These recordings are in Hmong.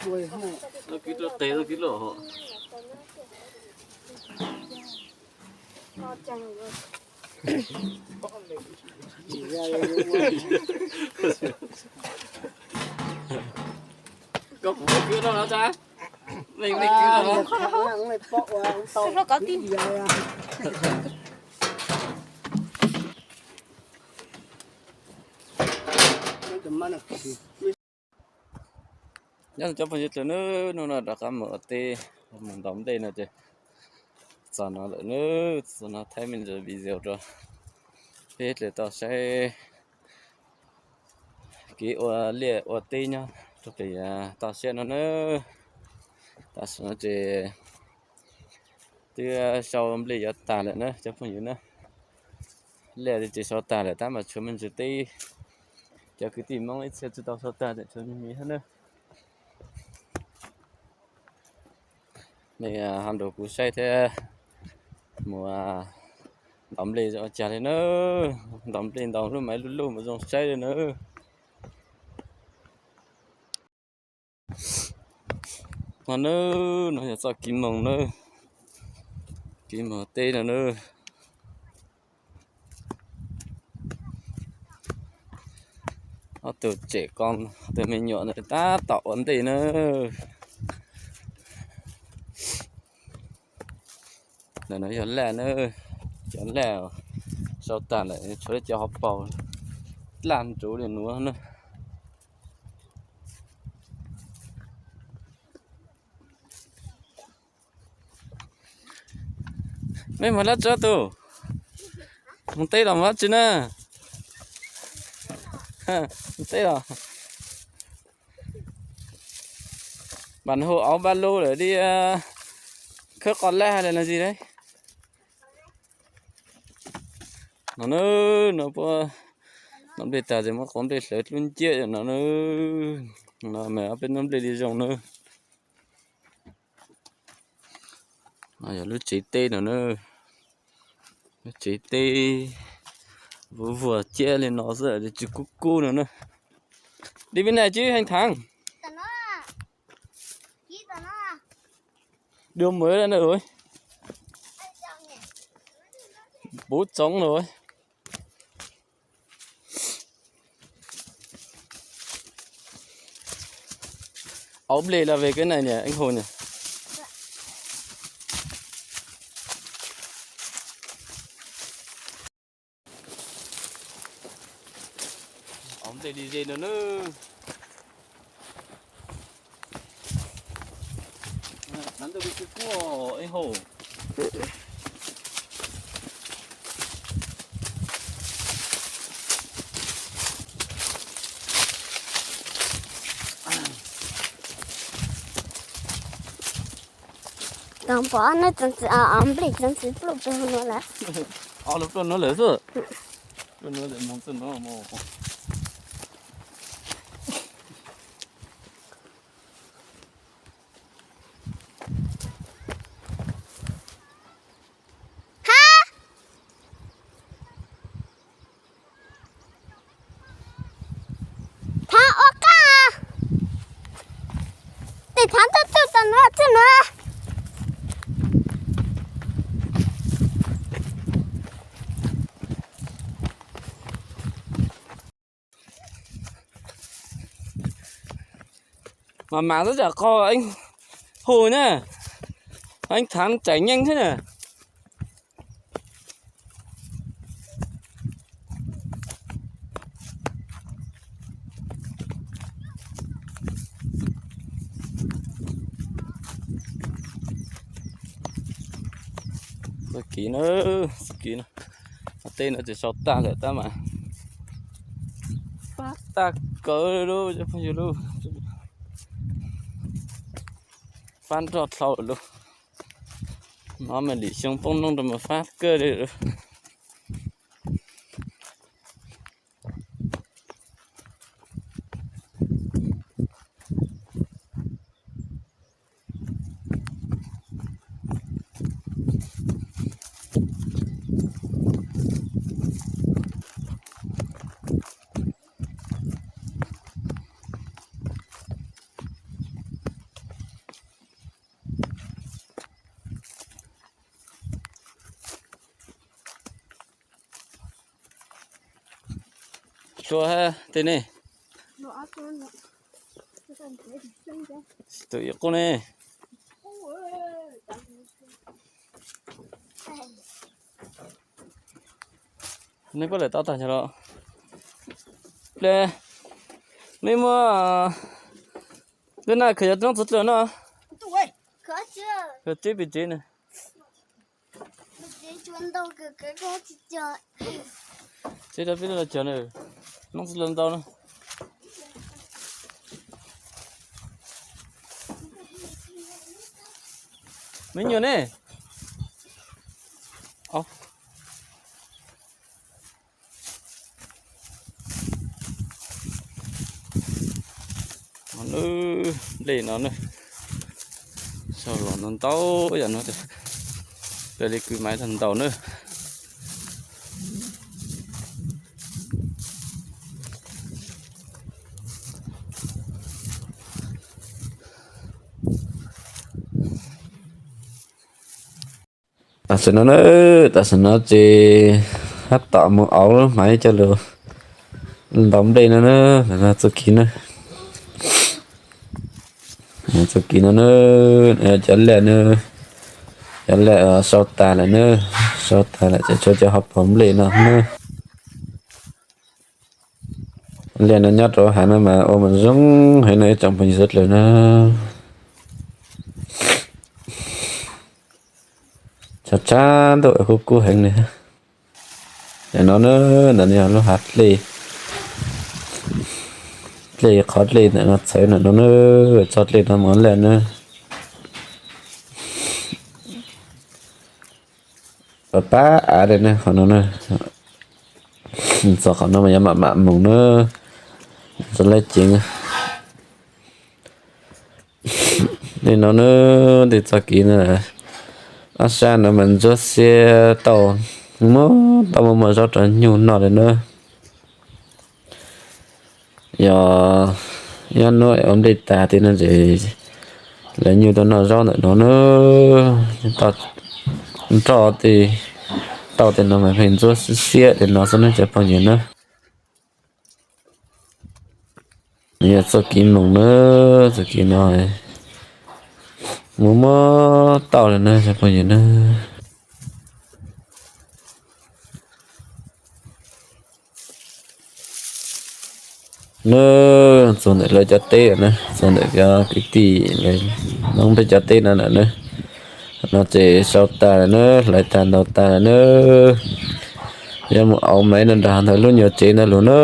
Lub kib rau tes lub kib loj hos. Koj puas kib no no tas? Meej meej kib no. Hlob kov tij. Nyob zoo cov phooj ywg, hnub no rov qab mus ua teb, mus ntaus nplej no ces txog no lawm nawb. Txog no thaij me ntsis video rau peb dlawg tau saib kev ua liaj ua teb nyob rau pem toj siab no nawb. Tam sim no ces twb sau nplej yuav tag lawm na cov phooj ywg na. Liaj ces sau tag lawm tab mas tshuav me ntsis teb, cov kwv tij Hmoob ib txhia tsis tau sau tag ces tshuav me me thiab na. Nej ho nrog kuv saib thiab mus ntaus nplej ua cas li na. Ntaus nplej ntaus lub mas ib lub lub mas zoo saib li na. No nawb, no yog txoj kev moog nawb, kev moog teb no nawb. Ob tug tsem ko, ob tug me nyuam ntawd tab tom ua ntej nawb. Ntawm no yog laj nawb, cov laj sau tag lawm tshuav cov hauv paus dlaj ntsuv li nuav na. Mej mus dab tsi tug? Mus teb los mus dab tsi na? Mus teb los? Npam hu auv npaj lug lawm li, khawb qos laj hab los zis lawm. No na, no puab noj nplej tag ces muab quav nplej hlawv dlub nciab no na. No mas ob peb noj nplej li zoo na. No yog lub tsev teb no na. Lub tsev teb vuag vuag ciab li no xwb, tsis kub kub no na. Đi bên này chứ Anh Thắng. Đường mới đây rồi. Bố trống rồi. Ống nplej là về cái này nhỉ, anh Hồ nhỉ? Ống nplej đi dê nữa nữa. Nắm được cái cua, anh Hồ. Tau pom neb txeev txiv, nplej txeev txiv pluj pem hauv nuav lawm. Pluj nuav lawm, moog txug nuav. Ha! Thav ua qaab, tes thav tuaj tuaj tom nuav txug nuav. Mas mas tab tom qo hu na, ib thav tsaim nyeej thiab na. Txoj kev na, txoj kev no, tej no tseem sau tag lawm tab mas fab tag kawg li lub cov phooj ywg lub, fab nroj dlhau lawm lub. No mas lim xyoo poob noob rau mas fab kawg li lub. Rua hab tej ne. Tus ib qub ne. Nej puab lawm tau tag nrho los. Ple, mej muab lub na khaws cov noob txiv dlawg no. Khaws tib pim tsev na. Tsev rau peb lub los cog na. Noob txiv dlawg ntau na. Me nyuam ne. Nplej no na, nplej no na, sau los no ntau yam no, peb li kwv maiv tag ntau na. Tam sim no na, tam sim no ces hab tom mus auv maiv coj lug ntaus nplej no na, txuj kev na. Txuj kev no na, cov liaj na, cov liaj sau tas lawm na, sau tas lawm ces tshuav cov hauv paus nplej no na. Liaj no nyob rau hav no mas ua mas zoo heev no ib tsoom phooj ywg sawv dlawg na. Tshav tshav ntuj kub kub heev li. Ntawm no na, ntawm no yog lub hav dlej, dlej qhov dlej ntawm no txhawv ntawm no na, txoj dlej no mus liaj na. Pab pab av li ne qhov no na. Txog qhov no mas yuav mam mam mus na, txog lawv ceev. Li no na, tej txoj kev no, ob sab no mas ntsuab xiab tau, muaj tau muaj muaj zaub rau nyuj noj li na. Yog nyob hnub ua nplej tag tej no ces lawv nyuj tuaj noj zaub ntawm no na. Nroj tej tauj tej no mas pheej ntsuab xiab li no xwb na cov phooj ywg na. Yog txoj kev mus na, txoj kev no mus muab tauj li na cov phooj ywg na. Nws txog ntawm lawv cov teb na, txog ntawm cov kwv tij lawv noob peb cov teb no lawm na. No ces sau tag lawm na, hlawv tag ntaus tag lawm na. Yuav mus auv maiv no nrog ntawm lub nyuag tsev ntawd lug na.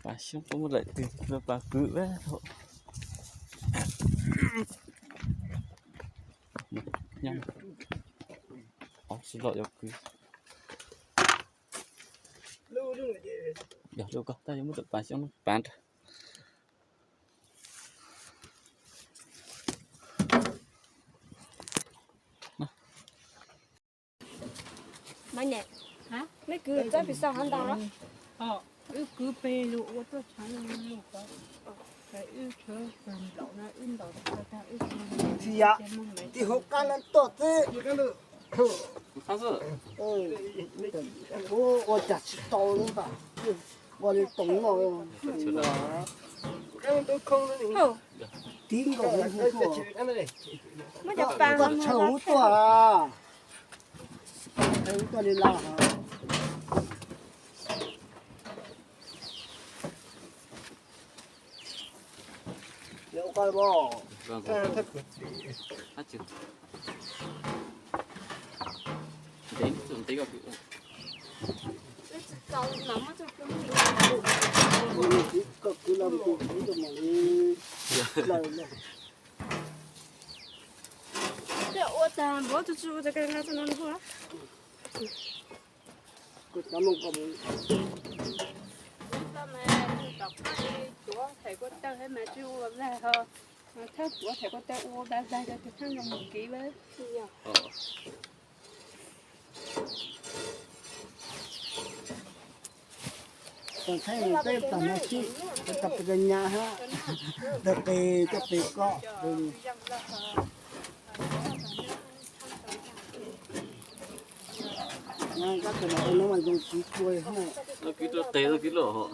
Pas xyoob puab muaj lawm twg, pas kwv tsis los yuav kwv. Yog lub ko tab yuav muab tawm pas xyoob pas nrag. Wb kwv peg lug ua tuaj tshav lug ko, wb tshav nplaum na wb ntaus tag wb kwv. Tsis yog, tig hauv qab na tuaj xwb. Ua cas tsis tau lub npa, ua li toom no. Tib nkaus hu tuaj, ua tshaw hub tuaj, tshaw hub tuaj li lawm. Ua tag npaum tus tsis ua tau kag nqa txog no nua. Kuv cov mus kom mus. Tom qab tuav them kua taw thiab mas tsis ua vag ho, thaj tuav them kua taw ua vag vag rau tus thaj no mus kev vag. Tau thaij tej tag no tsis, tau pes nyab hab, tau pes, tau pes koj. Kab tes no ua zoo tsis tsuag hab. Kib rau tes, kib loj hos.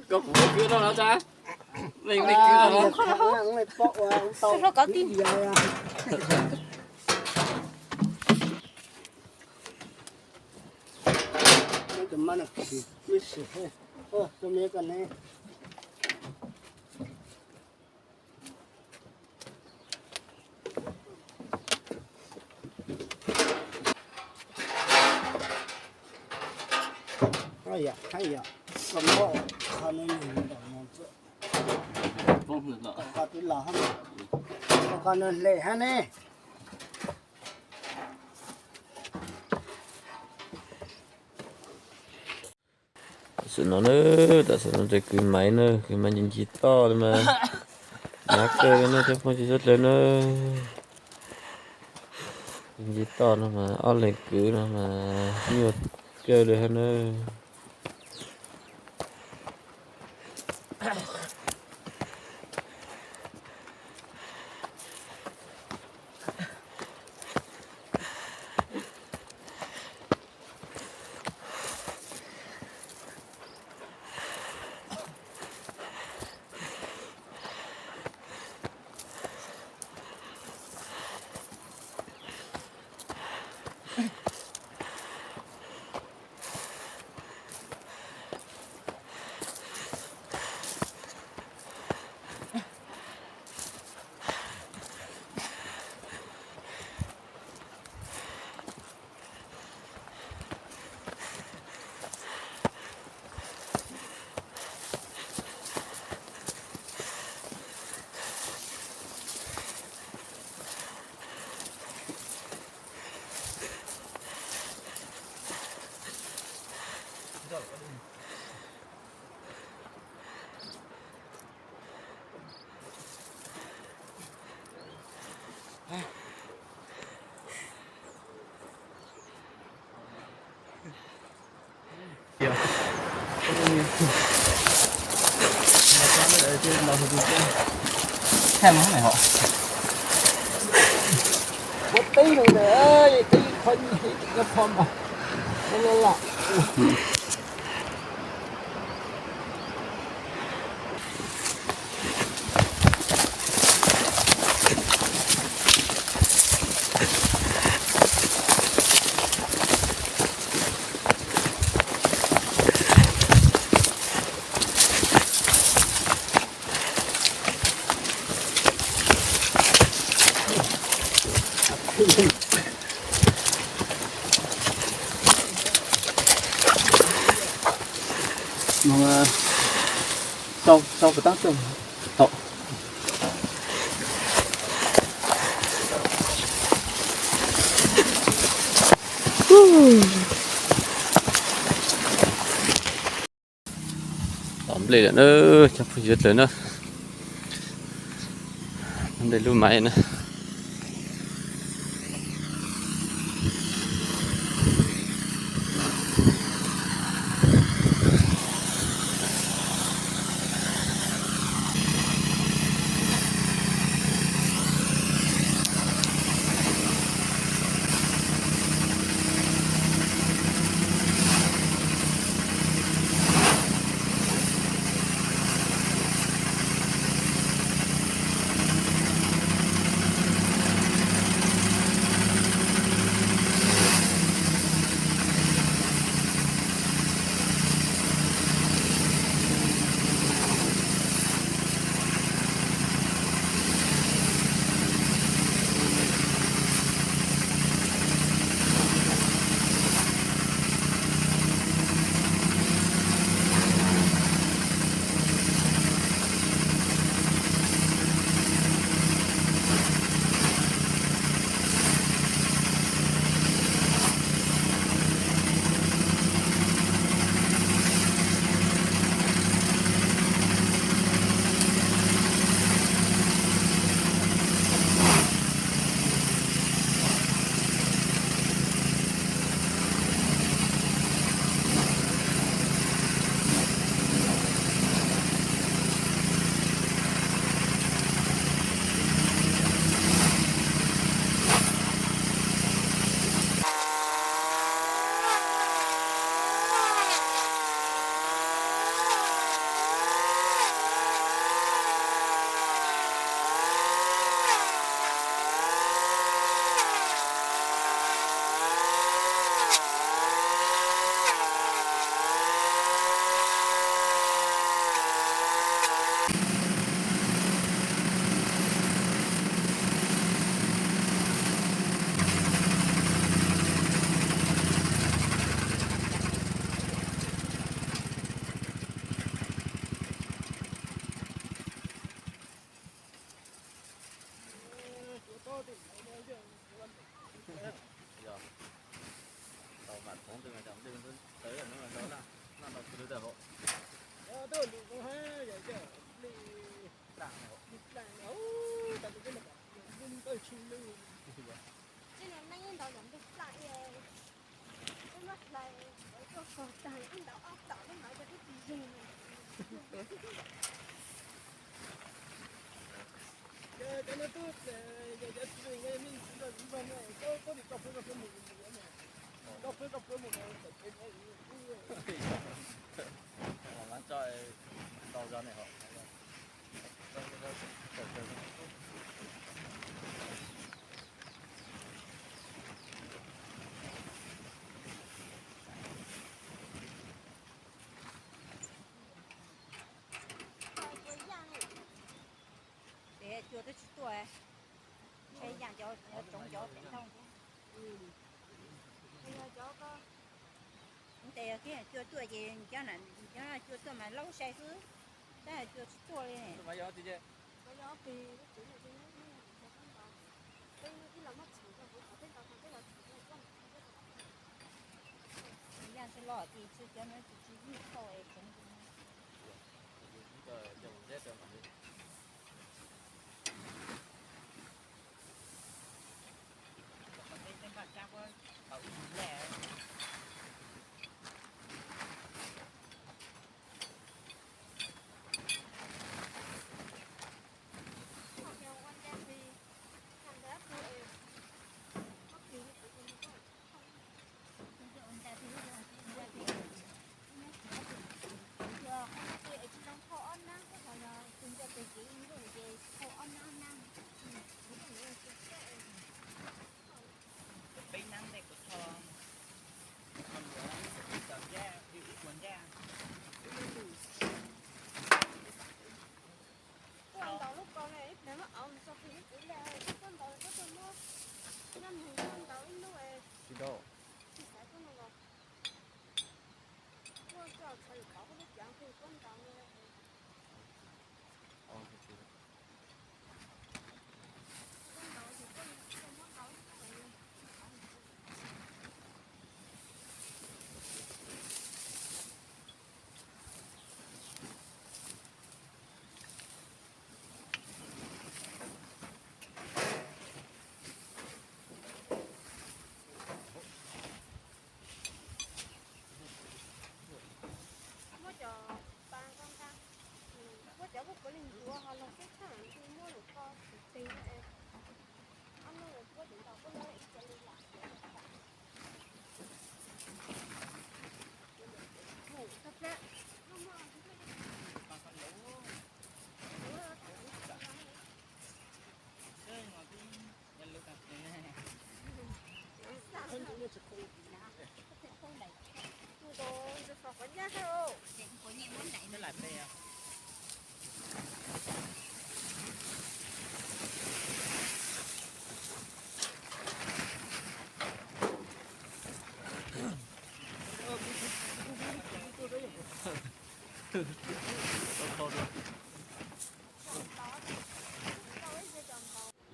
Koj puas kwv rau no tas? Leej leej kwv rau no. Yom, hab yom, koj muab qhov no nws ntawm no txuj, koj twb los hab, koj no hle hab ne. Tam sim no na, tam sim no tes kwv maiv na, kwv maiv ncig ncig toj li mas, maiv kawg li na cov phooj ywg sawv daws na. Ncig ncig toj no mas ob leeg kwv no mas nyuaj kawg li hab na. Ua teb no na, teb qhov nyob pho mas, ua laj laj. Sau, sau kov taab toom tau. Tom nplej lawm na, cov phooj ywg dlawg na. Nplej lub maiv na. Cua twb tsis tuaj, ntshai yam cov tsoov cov pem ntoo thiab. Tes yog cua tuaj ces cov cua tuaj mas laub sai xwb, tab cua tsis tuaj li. Yaj tsis los ces tsis cov no tsis tsis yig thauj es tseev. Peb hnab ntej kuv tho, tho luas ib xav ib xav ncaj, ib ua ncaj. Kuaj ntaus lub ko ne ib pliag muab auv tso plig ib txiv lej, kuaj ntaus kuj tuaj muab nyob nug kuaj ntaus ib hnub. Tsis tau. Tsis xav kuaj ntaus los. Kuaj tso txhais lus tau kuj lub cav plig kuaj ntaus. Muab cov pa nqa nqa, muab cov kuj kuv li ncuav ho los xub thaj muab lus ko tus tes. Ob hnub puab cov ntaus puab lawv ib co li lam.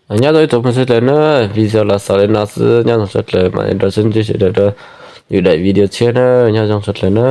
Nyob zoo ib tsoom phooj ywg sawv daws na, video los xaus li no xwb, nyob zoo sawv daws, mam li nrog sib ntsib sawv daws rau yus daim video tshiab na, nyob zoo sawv daws na.